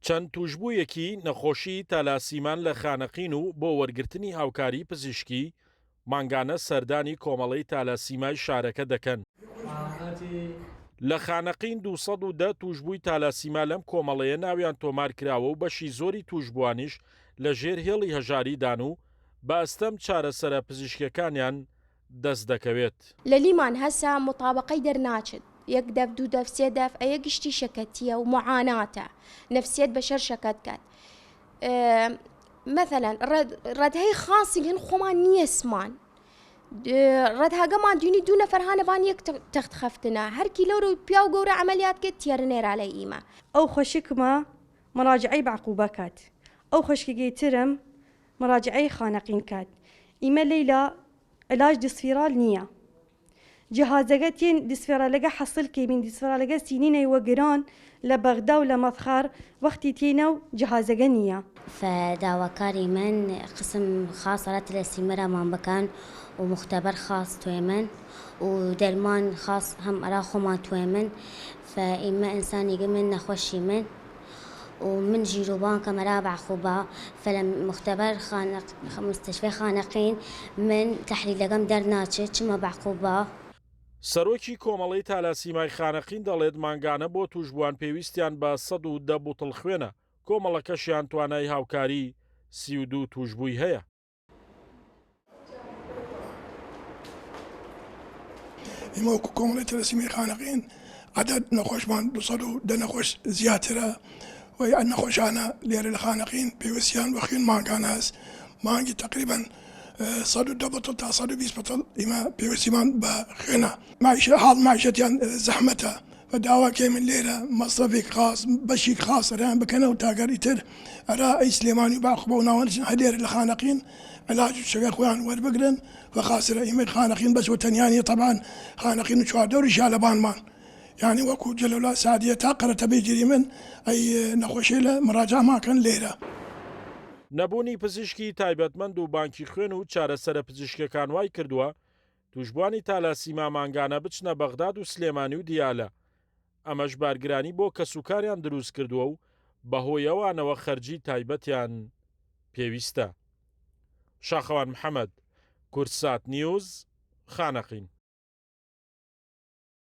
چەند تووشبوویەکی نەخۆشی تالاسیمان لە خانەقین و بۆ وەرگرتنی هاوکاری پزیشکی، مانگانە سەردانی کۆمەڵەی تالاسیمای شارەکە دەکەن. لە خانەقین 210 تووشبووی تالاسیما لەم کۆمەڵەیە ناویان تۆمارکراوە و بەشی زۆری تووشبووانیش لە ژێر هێڵی هەژاریدان و بە ئەستەم چارەسەرە پزیشکیەکانیان دەست دەکەوێت. لەلیمان هەسە موتابەقەی دەرناچت یەک دەف دوو دەف سێ دەف ئەیە گشتی شەکەتیە و معاناتە نەفسیەت بەشەر شەکەت کات مەثەلەن ڕەدهەی خاصی هن خۆمان نیەسمان ڕەدهاگەمان دوینی دوو نەفەر هانە بان یەک تەخت خەفتنە هەرکی لەور و پیاو گەورە عەمەلیات کرد تیەرنێرا لای ئیمە. ئەو خوەشکمە مراجعەی بەعقوبە کات ئەو خوەشکەگەی ترم مراجعەی خانەقین کات ئیمە لەیلا علاج دیسفیرال نییە جهازەگە تێن دیسفێرالەگە حەسل کەیمین دیسفێرالەگە سینینەی وە گران لە بەغدا و لە مەزخەر وەختی تێینەو جهازەگە نییە. فداواکاری من قسم خاص ئەرا تلەسیمەرامان بکەن و موختەبەر خاص توێمن و دەرمان خاص هەم ئەرا خۆمان توێمن فئیمە ئنسانیگمن نەخوەشیمن و من ژیروبان کەم ئەرا بەعقوبە فلە موختەبەر خانق مستشفی خانەقین من تەحلیلەگەم دەرناچێ چمە بەعقوبە. سەرۆکی کۆمەڵەی تالاسیمای خانەقین دەڵێت، مانگانە بۆ تووشبووان پێویستیان بە 110 بوتڵ خوێنە، کۆمەڵەکەشیان توانای هاوکاری 32 تووشبووی هەیە. ئێمە وەکو کۆمەڵی تەلەسیمی خانەقین عەدەد نەخۆشمان 210 نەخۆش زیاترە و ئەم نەخۆشانە لێرە لە خانەقین پێویستیان بە خوێن مانگانە هەست مانگی تقریبا 110 بتڵ تا 120 بتڵ ئیمە پێویستیمان بە خوێنە مایشە حاڵ مایشەتیان زەحمەتە و داوا کەیمن لێرە مەسرەفێک خاس بەشیک خاس ئەرایان بکەنەو تاگەر ئیتر ئەرا ئەی سلێمانی و باقوبە و ناوەند هەر لێرە لە خانەقین علاج و شەگەر خۆیان وەربگرن و خاسرە ئیمەی خانەقین بەس وە تەنیا نیە تەبعەن خانەقین و چواردەوریشیا لە بانمان یانی وەکو جەلەولا سادیە تا قەرەتەبەی گیریمن ئەی نەخۆشەیلە مراجعەمان کەن لێرە. نەبوونی پزیشکی تایبەتمەند و بانکی خوێن و چارەسەرە پزیشکیەکان وای کردووە تووشبووانی تالاسیما مانگانە بچنە بەغداد و سلێمانی و دیالە، ئەمەش بارگرانی بۆ کەسوکاریان دروستکردووە و بەهۆی ئەوانەوە خەرجی تایبەتیان پێویستە. شاخەوان محەمەد، کوردسات نیوز، خانەقین.